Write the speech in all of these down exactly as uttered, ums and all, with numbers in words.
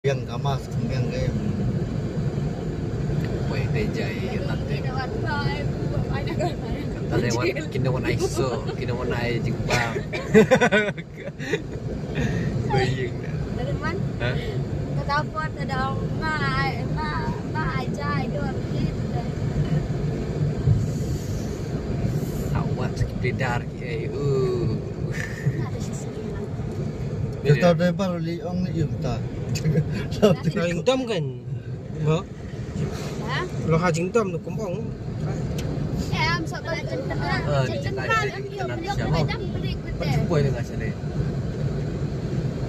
Yang ka mas, yang game. Wei te jai, ya tante. Tante wan, kino wan ai so, kino wan ai jingpang. Baying. Dari man? Ha? Kata apa, ada ma, ma, ma aja, itu arti. Awat sakit pedar ki ai. Uh. Kita dai baru li ong ni yung ta. Dah yung dam kan? Ba? Ha? Lo ha jingdam tu kumbang. Eh, am sa ba jingdam. Ah, jingdam. Pat cuba dengan sini.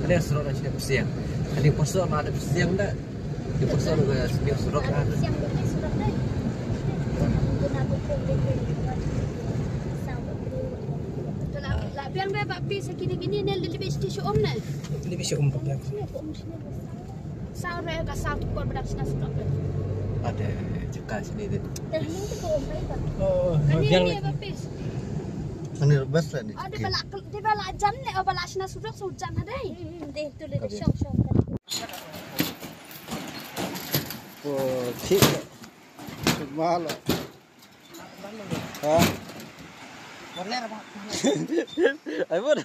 Ada yang seru nak sini pesiang. Ada yang pasal ada pesiang dah. Dia pasal dengan sini seru ada. Pesiang tu seru dah. Guna buku. Lah, lah biang dah bak pis kini-kini ni lebih sikit syuk om ni. Lebih syuk om biang. Saw re ka saw tu kor badak sina sudok. Ada jaka sini deh. Teh ni tu ko mai ba. Oh, kani biang ni lagi. Ba pis. Kani bas lah ni. Ada balak dia balak jan ni, oh, balak sina sudok so jan ada. Hmm, deh tu le syok syok. Oh, cik. Malah. Ha? Ai mana?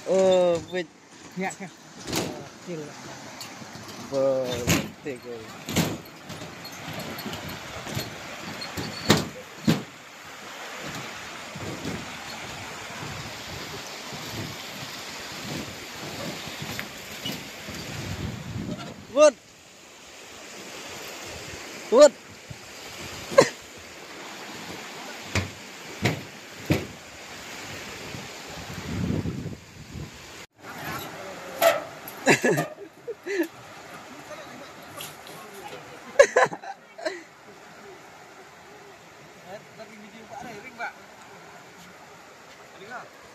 Oh, wait. Ya, ya. Betul. What? What?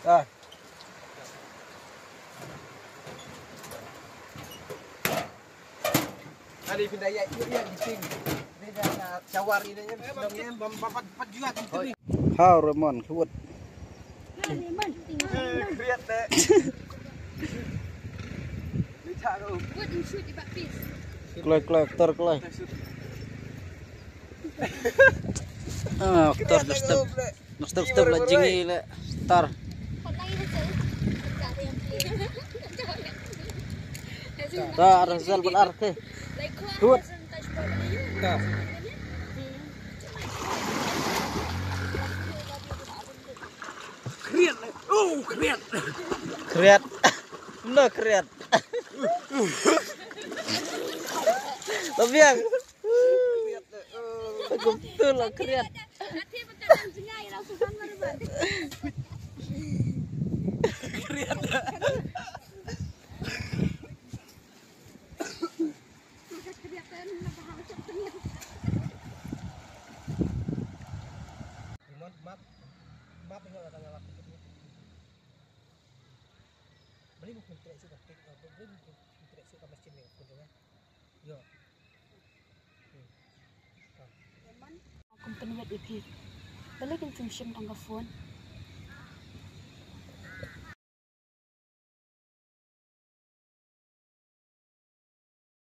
Ah. Ada pindah ya, ya, ya, giting. Ini dah, dah cawar ini ya, eh, bam, bam, bam, bam, bam, juga gitu nih. How Ramon, what? Eh, kriat deh. Ini cak tu. Kloi, kloi, aktor kloi. Ah, aktor dah step. Nak step step la jing i le tar. Tar Rizal bal ar ke. Tut. Tar. Kriat. Oh, kriat. Kriat. No kriat. Labiang. Kriat. Betul lah kriat. Kum pynwit ïa phi. Balei kin shim shim tang ka phone?